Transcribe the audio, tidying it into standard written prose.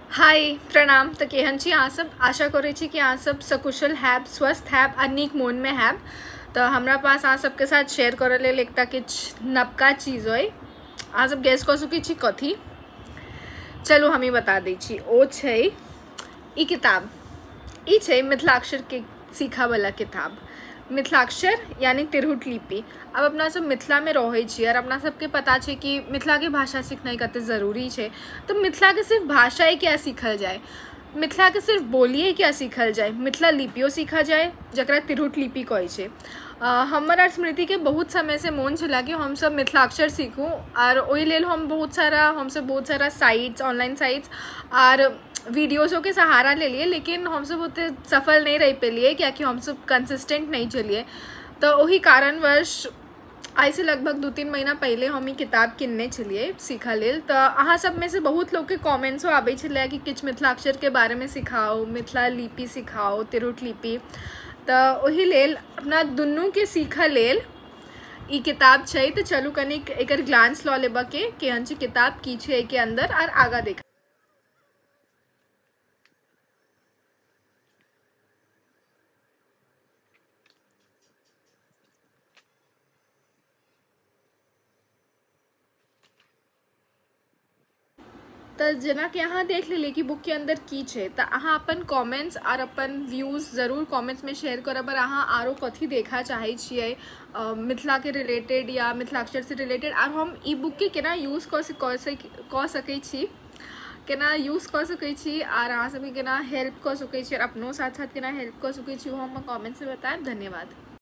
हाय प्रणाम। तो केहन छी अहाँ सब? आशा करै छी कि अहाँ सब सकुशल हैब, स्वस्थ हैब आ नीक मोनमे हैब। तो हमरा पास अहाँ सबके साथ शेयर करै लेल एकटा किछु नवका चीज अइ। अहाँ सब गैस कऽ सकै छी कथी? चलू हम ही बता दै छी। ओ छै ई किताब। ई छै मिथिलाक्षरके सीखऽवला किताब। मिथिलाक्षर यानी तिरहुत लिपि। अब अपना सब मिथिलामे रहै छी और अपना सबके पता छै कि मिथिलाके भाषा सीखनाइ कते जरूरी छै। तो मिथिलाके सिर्फ भाषा ही क्या सीखल जाए, मिथिलाके सिर्फ बोलिए क्या सीखल जाए, मिथिला लिपियो सीखा जाए जकरा तिरहुत लिपि कहै छै। हमर आर स्मृतिके बहुत समयसँ मोन छलै कि हमसब मिथिलाक्षर सीखू और ओहि लेल हम बहुत सारा हमसब बहुत सारा साइट्स, ऑनलाइन साइट्स आर वीडियोसों के सहारा ले लिए, लेकिन हमसब ओते सफल नहीं रह पेलिए कियाकि हमसब कंसिस्टेंट नहीं छलिए। तो वही कारणवश आइ से लगभग 2-3 महीना पहले हम ई किताब किनने छलिए सीखऽ लेल। तो अहाँ सब में से बहुत लोगके कमेंट्सो आबै छलै कि किछु मिथिलाक्षरके बारेमे सिखाउ, मिथिला लिपि सिखाउ, तिरहुत लिपि। तो ओहि लेल अपना दुनूके सीखऽ लेल ई किताब छै। तो चलू कनिक एकर ग्लांस लऽ लेबऽके केहन छै किताब, की छै एहिके अंदर और आगाँ देख। तो जेनाकि अहाँ देख लेलियै कि बुकके अंदर की छै, तो अहाँ अपन कमेंट्स और अपन व्यूज़ जरूर कमेंट्स में शेयर करब। और अहाँ आरो कथी देखा चाहै छियै मिथिलाके रिलेटेड या मिथिलाक्षर से रिलेटेड, और हम ई बुकके केना यूज कऽ सकै छी, केना यूज कऽ सकै छी और अहाँ सबके केना हेल्प कऽ सकै छी और अपनो साथ साथ केना हेल्प कऽ सकै छी, ओ हम कमेंट्स में बतायब। धन्यवाद।